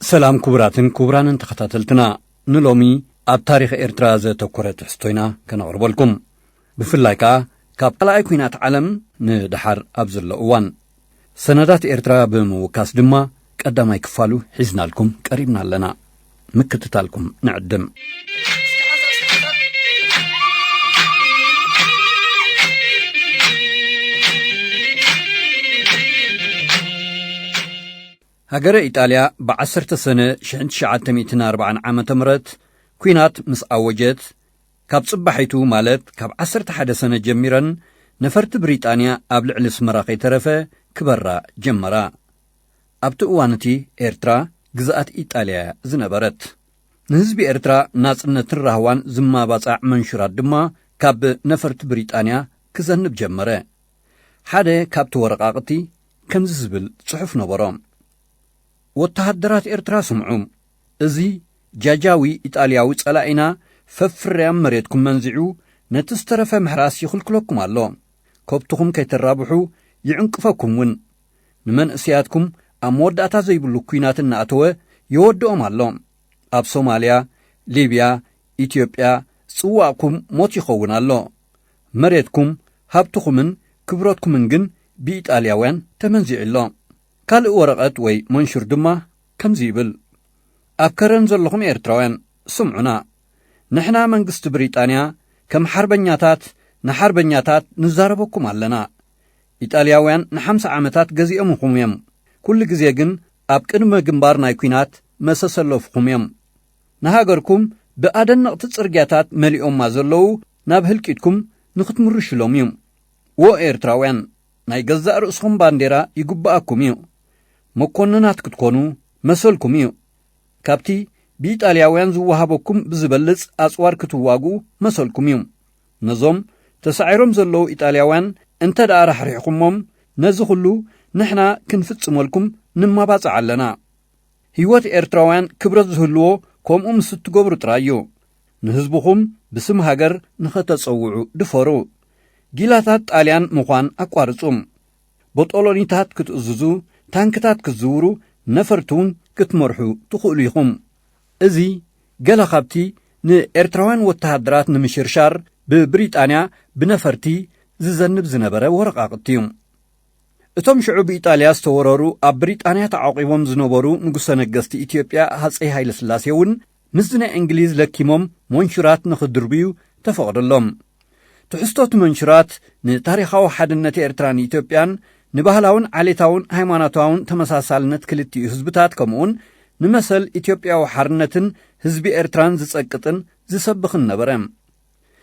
ሰላም ክቡራትን ክቡራንን ተኸታተልትና፣ ንሎሚ ኣብ ታሪኽ ኤርትራ ዘተኮረ ትሕዝቶ ኢና ከነቕርበልኩም። ብፍላይ ከኣ ካብ ካልኣይ ኲናት ዓለም ንደሓር ኣብ ዘሎ እዋን። ሰነዳት ኤርትራ ብምውካስ ድማ ቀዳማይ ክፋሉ ሒዝናልኩም ቀሪብና ኣለና። ምክትታልኩም ንዕድም። ሃገረ ኢጣልያ ብዓሰርተ ሰነ ሽሕን ትሽዓተ ሚእትን ኣርባዓን ዓመተ ምህረት ኲናት ምስ ኣወጀት፣ ካብ ጽባሒቱ ማለት ካብ ዓሰርተ ሓደ ሰነ ጀሚረን ነፈርቲ ብሪጣንያ ኣብ ልዕሊ ኣስመራ ከይተረፈ ክበራ ጀመራ። ኣብቲ እዋን እቲ ኤርትራ ግዝኣት ኢጣልያ እያ ዝነበረት። ንህዝቢ ኤርትራ ናጽነትን ራህዋን ዝማባጻዕ መንሹራት ድማ ካብ ነፈርቲ ብሪጣንያ ክዘንብ ጀመረ። ሓደ ካብቲ ወረቓቕቲ ከምዚ ዝብል ጽሑፍ ነበሮ። ወተሃደራት ኤርትራ ስምዑ። እዚ ጃጃዊ ኢጣልያዊ ጸላኢና ፈፍርያም መሬትኩም መንዚዑ ነቲ ዝተረፈ ምሕራስ ይኽልክለኩም ኣሎ። ከብትኹም ከይተራብሑ ይዕንቅፈኩም እውን። ንመንእሰያትኩም ኣብ መወዳእታ ዘይብሉ ኲናት እናኣተወ የወድኦም ኣሎ። ኣብ ሶማልያ፣ ሊብያ፣ ኢትዮጵያ ጽዋእኩም ሞት ይኸውን ኣሎ። መሬትኩም፣ ሃብትኹምን ክብረትኩምን ግን ብኢጣልያውያን ተመንዚዑ ኣሎ። ካልእ ወረቐት ወይ መንሹር ድማ ከምዚ ይብል፣ ኣብ ከረን ዘለኹም ኤርትራውያን ስምዑና። ንሕና መንግስቲ ብሪጣንያ ከም ሓርበኛታት ንሓርበኛታት ንዛረበኩም ኣለና። ኢጣልያውያን ንሓምሳ ዓመታት ገዚኦምኹም እዮም። ኩሉ ግዜ ግን ኣብ ቅድመ ግንባር ናይ ኲናት መሰሰለፍኹም እዮም። ንሃገርኩም ብኣደነቕቲ ጽርግያታት መሊኦማ ዘለዉ ናብ ህልቂትኩም ንኽትምርሽሎም እዩ። ዎ ኤርትራውያን፣ ናይ ገዛእ ርእስኹም ባንዴራ ይግብኣኩም እዩ። መኮንናት ክትኮኑ መሰልኩም እዩ። ካብቲ ብኢጣልያውያን ዝወሃበኩም ብዝበልጽ ኣጽዋር ክትዋግኡ መሰልኩም እዩ። ነዞም ተሳዒሮም ዘለዉ ኢጣልያውያን እንተ ደኣ ራሕሪሕኩሞም፣ ነዚ ኹሉ ንሕና ክንፍጽመልኩም ንማባጽዕ ኣለና። ህይወት ኤርትራውያን ክብረት ዝህልዎ ከምኡ ምስ እትገብሩ ጥራይ እዩ። ንህዝብኹም ብስም ሃገር ንኸተጸውዑ ድፈሩ። ጊላታት ጣልያን ምዃን ኣቋርጹ። ቦጦሎኒታት ክትእዝዙ፣ ታንክታት ክትዝውሩ፣ ነፈርቲ እውን ክትመርሑ ትኽእሉ ኢኹም። እዚ ገለ ካብቲ ንኤርትራውያን ወተሃደራት ንምሽርሻር ብብሪጣንያ ብነፈርቲ ዝዘንብ ዝነበረ ወረቓቕቲ እዩ። እቶም ሽዑ ብኢጣልያ ዝተወረሩ ኣብ ብሪጣንያ ተዓቂቦም ዝነበሩ ንጉሰ ነገስቲ ኢትዮጵያ ሃጸይ ሃይለ ስላሴ እውን ምስዚ ናይ እንግሊዝ ለኪሞም መንሹራት ንኽድርብዩ ተፈቕደሎም። ትሕዝቶ እቲ መንሹራት ንታሪኻዊ ሓድነት ኤርትራን ኢትዮጵያን፣ ንባህላውን ዓሌታውን ሃይማኖታውን ተመሳሳልነት ክልቲኡ ህዝብታት፣ ከምኡውን ንመሰል ኢትዮጵያዊ ሓርነትን ህዝቢ ኤርትራን ዝጸቅጥን ዝሰብኽን ነበረ።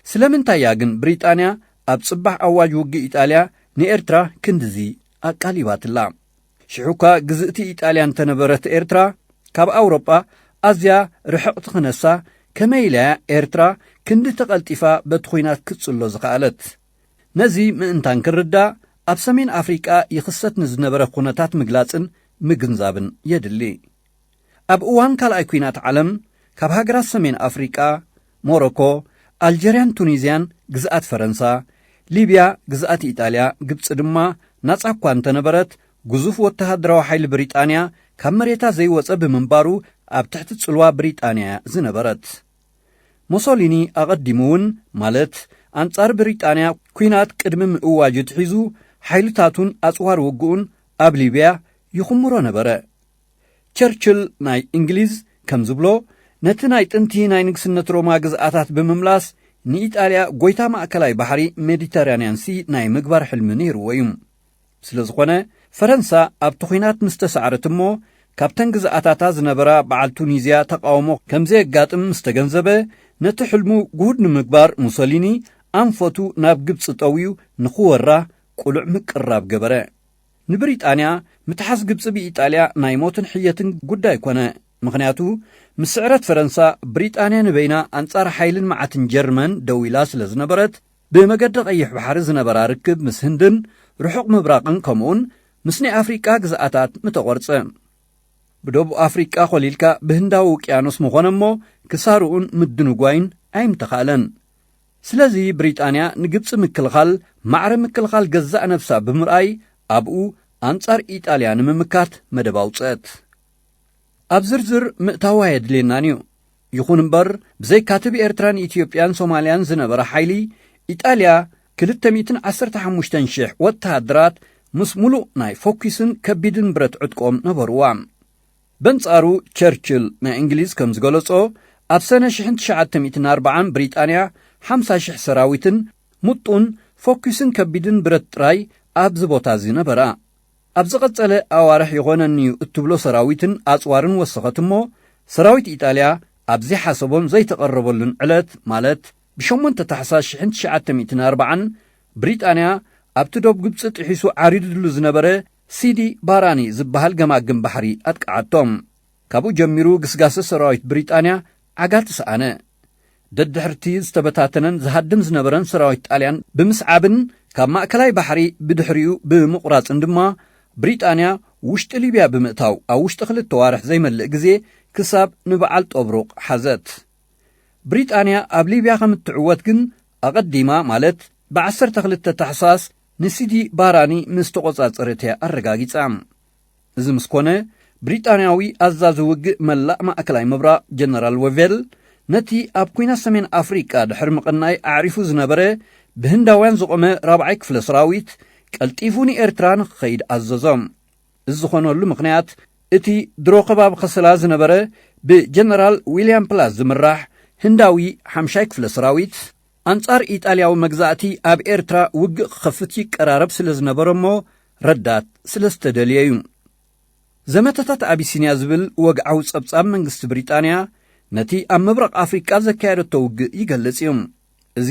ስለምንታይ እያ ግን ብሪጣንያ ኣብ ጽባሕ ኣዋጅ ውግእ ኢጣልያ ንኤርትራ ክንድዚ ኣቃሊባትላ? ሽሑ እኳ ግዝእቲ ኢጣልያ እንተነበረት ኤርትራ፣ ካብ ኣውሮጳ ኣዝያ ርሕቕቲ ክነሳ፣ ከመይ ኢላ እያ ኤርትራ ክንዲ ተቐልጢፋ በቲ ኹናት ክትጽሎ ዝኸኣለት? ነዚ ምእንታን ክርዳእ፣ ኣብ ሰሜን ኣፍሪቃ ይኽሰት ንዝነበረ ኩነታት ምግላጽን ምግንዛብን የድሊ። ኣብ እዋን ካልኣይ ኲናት ዓለም፣ ካብ ሃገራት ሰሜን ኣፍሪቃ፣ ሞሮኮ፣ ኣልጀርያን ቱኒዝያን ግዝኣት ፈረንሳ፣ ሊብያ ግዝኣት ኢጣልያ፣ ግብጺ ድማ ናጻ እኳ እንተነበረት፣ ግዙፍ ወተሃደራዊ ሓይሊ ብሪጣንያ ካብ መሬታ ዘይወጸ ብምንባሩ፣ ኣብ ትሕቲ ጽልዋ ብሪጣንያ ዝነበረት። ሞሶሊኒ ኣቐዲሙ እውን፣ ማለት ኣንጻር ብሪጣንያ ኲናት ቅድሚ ምእዋጁ ትሒዙ፣ ሓይልታቱን ኣጽዋር ውግኡን ኣብ ሊብያ ይኹምሮ ነበረ። ቸርችል ናይ እንግሊዝ ከም ዝብሎ፣ ነቲ ናይ ጥንቲ ናይ ንግስነት ሮማ ግዝኣታት ብምምላስ፣ ንኢጣልያ ጎይታ ማእከላይ ባሕሪ ሜዲተራንያን ሲ ናይ ምግባር ሕልሚ ነይርዎ እዩ። ስለ ዝኾነ፣ ፈረንሳ ኣብቲ ኲናት ምስ ተሳዕረት እሞ፣ ካብተን ግዝኣታታ ዝነበራ በዓል ቱኒዝያ ተቃውሞ ከም ዘየጋጥም ምስ ተገንዘበ፣ ነቲ ሕልሙ ግሁድ ንምግባር ሙሶሊኒ ኣንፈቱ ናብ ግብጺ ጠውዩ ንኽወራ ቅሉዕ ምቅርራብ ገበረ። ንብሪጣንያ ምትሓዝ ግብጺ ብኢጣልያ ናይ ሞትን ሕየትን ጉዳይ ኮነ። ምኽንያቱ፣ ምስ ስዕረት ፈረንሳ፣ ብሪጣንያ ንበይና ኣንጻር ሓይልን መዓትን ጀርመን ደው ኢላ ስለ ዝነበረት፣ ብመገዲ ቀይሕ ባሕሪ ዝነበራ ርክብ ምስ ህንድን ርሑቕ ምብራቕን፣ ከምኡውን ምስ ናይ ኣፍሪቃ ግዝኣታት ምተቖርጸ። ብደቡብ ኣፍሪቃ ኮሊልካ ብህንዳዊ ውቅያኖስ ምኾነ እሞ፣ ክሳርኡን ምድንጓይን ኣይምተኻእለን። ስለዚ ብሪጣንያ ንግብጺ ምክልኻል ማዕረ ምክልኻል ገዛእ ነብሳ ብምርኣይ፣ ኣብኡ ኣንጻር ኢጣልያ ንምምካት መደብ ኣውጽአት። ኣብ ዝርዝር ምእታው ኣየድልየናን እዩ። ይኹን እምበር፣ ብዘይካቲ ብኤርትራን ኢትዮጵያን ሶማልያን ዝነበረ ሓይሊ፣ ኢጣልያ ክልተ ሚእትን ዓሰርተ ሓሙሽተን ሽሕ ወተሃደራት ምስ ሙሉእ ናይ ፎኪስን ከቢድን ብረት ዕጥቆም ነበርዋ። በንጻሩ፣ ቸርችል ናይ እንግሊዝ ከም ዝገለጾ፣ ኣብ ሰነ ሽሕን ትሽዓተ ሚእትን ኣርባዓን ብሪጣንያ ሓምሳ ሽሕ ሰራዊትን ሙጡን ፎኪስን ከቢድን ብረት ጥራይ ኣብዚ ቦታ እዚ ነበራ። ኣብ ዝቐጸለ ኣዋርሕ ይኾነኒ እዩ እትብሎ ሰራዊትን ኣጽዋርን ወሰኸት እሞ፣ ሰራዊት ኢጣልያ ኣብ ዘይሓሰቦን ዘይተቐረበሉን ዕለት፣ ማለት ብሸሞንተ ታሕሳስ ሽሕን ትሽዓተ ሚእትን ኣርባዓን፣ ብሪጣንያ ኣብቲ ዶብ ግብጺ ጥሒሱ ዓሪድሉ ዝነበረ ሲዲ ባራኒ ዝበሃል ገማግም ባሕሪ ኣጥቅዓቶም። ካብኡ ጀሚሩ ግስጋሰ ሰራዊት ብሪጣንያ ዓጋቲ ሰኣነ። ደድሕርቲ ዝተበታተነን ዝሃድም ዝነበረን ሰራዊት ጣልያን ብምስዓብን ካብ ማእከላይ ባሕሪ ብድሕሪኡ ብምቑራጽን ድማ፣ ብሪጣንያ ውሽጢ ሊብያ ብምእታው፣ ኣብ ውሽጢ ክልተ ዋርሕ ዘይመልእ ግዜ ክሳብ ንበዓል ጦብሩቕ ሓዘት። ብሪጣንያ ኣብ ሊብያ ከም እትዕወት ግን ኣቐዲማ፣ ማለት ብ ዓሰርተ ክልተ ታሕሳስ፣ ንሲዲ ባራኒ ምስ ተቖጻጸረት እያ ኣረጋጊጻ። እዚ ምስ ኮነ፣ ብሪጣንያዊ ኣዛዚ ውግእ መላእ ማእከላይ ምብራቕ ጀነራል ወቬል፣ ነቲ ኣብ ኲናት ሰሜን ኣፍሪቃ ድሕሪ ምቕናይ ኣዕሪፉ ዝነበረ ብህንዳውያን ዝቖመ ራብዓይ ክፍለ ሰራዊት ቀልጢፉ ንኤርትራ ንክኸይድ ኣዘዞ። እዚ ዝኾነሉ ምኽንያት፣ እቲ ድሮ ከባቢ ከሰላ ዝነበረ ብጀነራል ዊልያም ፕላስ ዝምራሕ ህንዳዊ ሓምሻይ ክፍለ ሰራዊት፣ ኣንጻር ኢጣልያዊ መግዛእቲ ኣብ ኤርትራ ውግእ ክኸፍት ይቀራረብ ስለ ዝነበረ እሞ፣ ረዳት ስለ ዝተደልየ እዩ። ዘመተታት ኣቢሲንያ ዝብል ወግዓዊ ጸብጻብ መንግስቲ ብሪጣንያ፣ ነቲ ኣብ ምብራቕ ኣፍሪቃ ዘካየደቶ ውግእ ይገልጽ እዩ። እዚ፣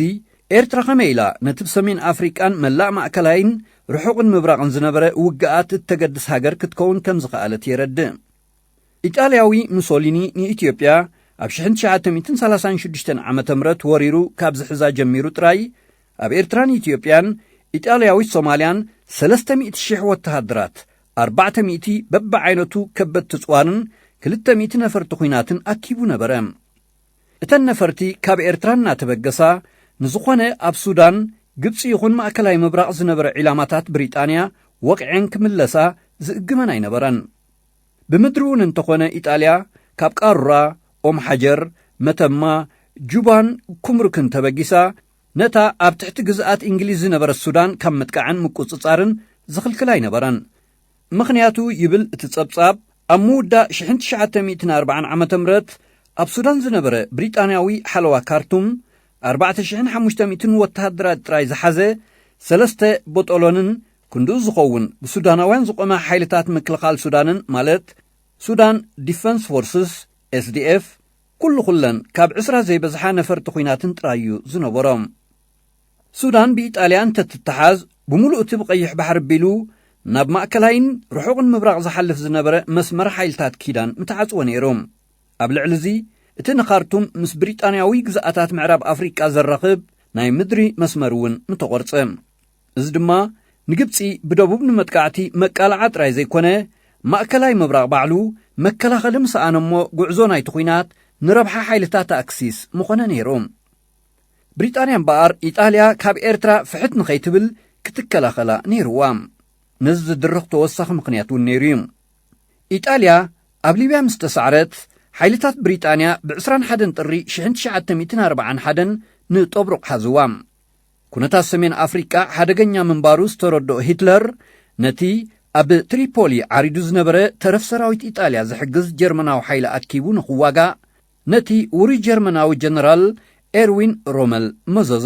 ኤርትራ ከመይ ኢላ ነቲ ብሰሜን ኣፍሪቃን መላእ ማእከላይን ርሑቕን ምብራቕን ዝነበረ ውግኣት እተገድስ ሃገር ክትከውን ከም ዝኸኣለት የረድእ። ኢጣልያዊ ሙሶሊኒ ንኢትዮጵያ ኣብ ሽሕን ትሽዓተ ሚእትን ሰላሳን ሽዱሽተን ዓመተ ምህረት ወሪሩ ካብ ዝሕዛ ጀሚሩ ጥራይ፣ ኣብ ኤርትራን ኢትዮጵያን፣ ኢጣልያዊት ሶማልያን፣ ሰለስተ ሚእቲ ሽሕ ወተሃደራት፣ ኣርባዕተ ሚእቲ በብዓይነቱ ከበድቲ ጽዋርን ክልተ ሚእቲ ነፈርቲ ኲናትን ኣኪቡ ነበረ። እተን ነፈርቲ ካብ ኤርትራ እናተበገሳ፣ ንዝኾነ ኣብ ሱዳን፣ ግብጺ ይኹን ማእከላይ ምብራቕ ዝነበረ ዒላማታት ብሪጣንያ ወቕዐን ክምለሳ ዝእግመን ኣይነበረን። ብምድሪ እውን እንተኾነ፣ ኢጣልያ ካብ ቃሩራ፣ ኦም ሓጀር፣ መተማ፣ ጁባን ኩምሩክን ተበጊሳ፣ ነታ ኣብ ትሕቲ ግዝኣት እንግሊዝ ዝነበረት ሱዳን ካብ ምጥቃዕን ምቁጽጻርን ዝኽልክል ኣይነበረን። ምኽንያቱ፣ ይብል እቲ ጸብጻብ፣ ኣብ ምውዳእ ሽሕን ትሽዓተ ሚእትን ኣርባዓን ዓመተ ምህረት ኣብ ሱዳን ዝነበረ ብሪጣንያዊ ሓለዋ ካርቱም፣ ኣርባዕተ ሽሕን ሓሙሽተ ሚእትን ወተሃደራት ጥራይ ዝሓዘ፣ ሰለስተ ቦጦሎንን ክንድኡ ዝኸውን ብሱዳናውያን ዝቖመ ሓይልታት ምክልኻል ሱዳንን፣ ማለት ሱዳን ዲፈንስ ፎርስስ፣ ኤስዲኤፍ፣ ኩሉ ኩለን ካብ ዕስራ ዘይበዝሓ ነፈርቲ ኲናትን ጥራይ እዩ ዝነበሮም። ሱዳን ብኢጣልያ እንተትተሓዝ፣ ብምሉእ እቲ ብቐይሕ ባሕሪ ኣቢሉ ናብ ማእከላይን ርሑቕን ምብራቕ ዝሓልፍ ዝነበረ መስመር ሓይልታት ኪዳን ምተዓጽወ ነይሩ። ኣብ ልዕሊ እዚ፣ እቲ ንኻርቱም ምስ ብሪጣንያዊ ግዝኣታት ምዕራብ ኣፍሪቃ ዘራኽብ ናይ ምድሪ መስመር እውን ምተቖርጸ። እዚ ድማ ንግብጺ ብደቡብ ንመጥቃዕቲ መቃልዓ ጥራይ ዘይኮነ፣ ማእከላይ ምብራቕ ባዕሉ መከላኸሊ ምሰኣነ እሞ፣ ጉዕዞ ናይቲ ኲናት ንረብሓ ሓይልታት ኣክሲስ ምኾነ ነይሩ። ብሪጣንያ እምበኣር፣ ኢጣልያ ካብ ኤርትራ ፍሕት ንኸይትብል ክትከላኸላ ነይርዋ። ነዚ ዝድርኽ ተወሳኺ ምኽንያት እውን ነይሩ እዩ። ኢጣልያ ኣብ ሊብያ ምስ ተሳዕረት፣ ሓይልታት ብሪጣንያ ብ ዕስራን ሓደን ጥሪ ሽሕን ትሽዓተ ሚእትን ኣርባዓን ሓደን ንጦብሩቕ ሓዝዋ። ኩነታት ሰሜን ኣፍሪቃ ሓደገኛ ምንባሩ ዝተረድኦ ሂትለር፣ ነቲ ኣብ ትሪፖሊ ዓሪዱ ዝነበረ ተረፍ ሰራዊት ኢጣልያ ዝሕግዝ ጀርመናዊ ሓይሊ ኣኪቡ ንኽዋጋእ፣ ነቲ ውሩይ ጀርመናዊ ጀነራል ኤርዊን ሮመል መዘዞ።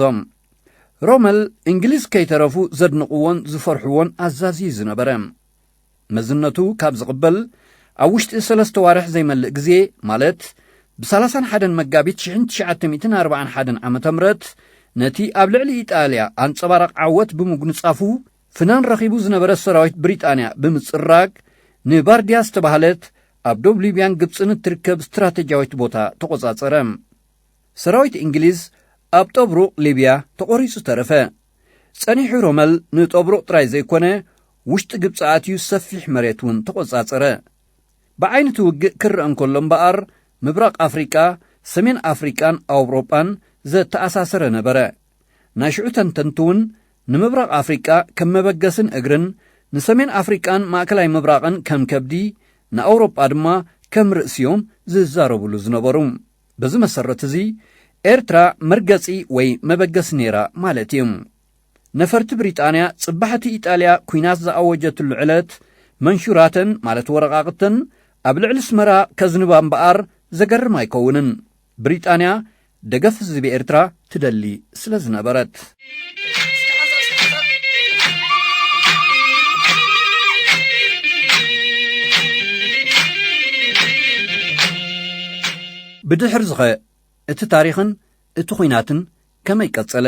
ሮመል፣ እንግሊዝ ከይተረፉ ዘድንቕዎን ዝፈርሕዎን ኣዛዚ እዩ ዝነበረ። መዝነቱ ካብ ዝቕበል፣ ኣብ ውሽጢ ሰለስተ ዋርሕ ዘይመልእ ግዜ፣ ማለት ብሰላሳን ሓደን መጋቢት ሽሕን ትሽዓተ ሚእትን ኣርባዓን ሓደን ዓመተ ምህረት፣ ነቲ ኣብ ልዕሊ ኢጣልያ ኣንጸባራቕ ዓወት ብምጉንጻፉ፣ ፍናን ረኺቡ ዝነበረ ሰራዊት ብሪጣንያ ብምጽራግ፣ ንባርድያ ዝተባህለት ኣብ ዶብ ሊብያን ግብጽን እትርከብ ስትራተጂያዊት ቦታ ተቖጻጸረ። ሰራዊት እንግሊዝ ኣብ ጦብሩቕ ሊብያ ተቖሪጹ ተረፈ። ጸኒሑ ሮመል ንጦብሩቕ ጥራይ ዘይኮነ፣ ውሽጢ ግብጺ ኣትዩ ሰፊሕ መሬት እውን ተቖጻጸረ። ብዓይነቲ ውግእ ክረአ እንከሎ እምበኣር፣ ምብራቕ ኣፍሪቃ፣ ሰሜን ኣፍሪቃን ኣውሮጳን ዘተኣሳሰረ ነበረ። ናይ ሽዑ ተንተንቲ እውን፣ ንምብራቕ ኣፍሪቃ ከም መበገስን እግርን፣ ንሰሜን ኣፍሪቃን ማእከላይ ምብራቕን ከም ከብዲ፣ ንኣውሮጳ ድማ ከም ርእሲዮም ዝዛረብሉ ዝነበሩ። በዚ መሰረት እዚ ኤርትራ መርገጺ ወይ መበገሲ ነይራ ማለት እዩ። ነፈርቲ ብሪጣንያ ጽባሕቲ ኢጣልያ ኲናት ዝኣወጀትሉ ዕለት መንሹራተን ማለት ወረቓቕተን ኣብ ልዕሊ ኣስመራ ከዝንባ እምበኣር ዘገርም ኣይከውንን። ብሪጣንያ ደገፍ ህዝቢ ኤርትራ ትደሊ ስለ ዝነበረት። ብድሕር ዝኸ እቲ ታሪኽን እቲ ኲናትን ከመይ ቀጸለ?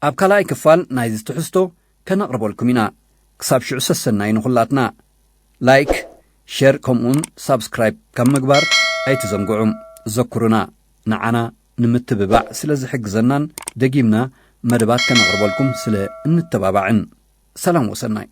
ኣብ ካልኣይ ክፋል ናይዚ ትሕዝቶ ከነቕርበልኩም ኢና። ክሳብ ሽዑ ሰሰናይ ንኹላትና። ላይክ፣ ሸር ከምኡውን ሳብስክራይብ ካብ ምግባር ኣይትዘንግዑ። ዘኩሩና፣ ንዓና ንምትብባዕ ስለ ዝሕግዘናን ደጊምና መደባት ከነቕርበልኩም ስለ እንተባባዕን። ሰላም ወሰናይ።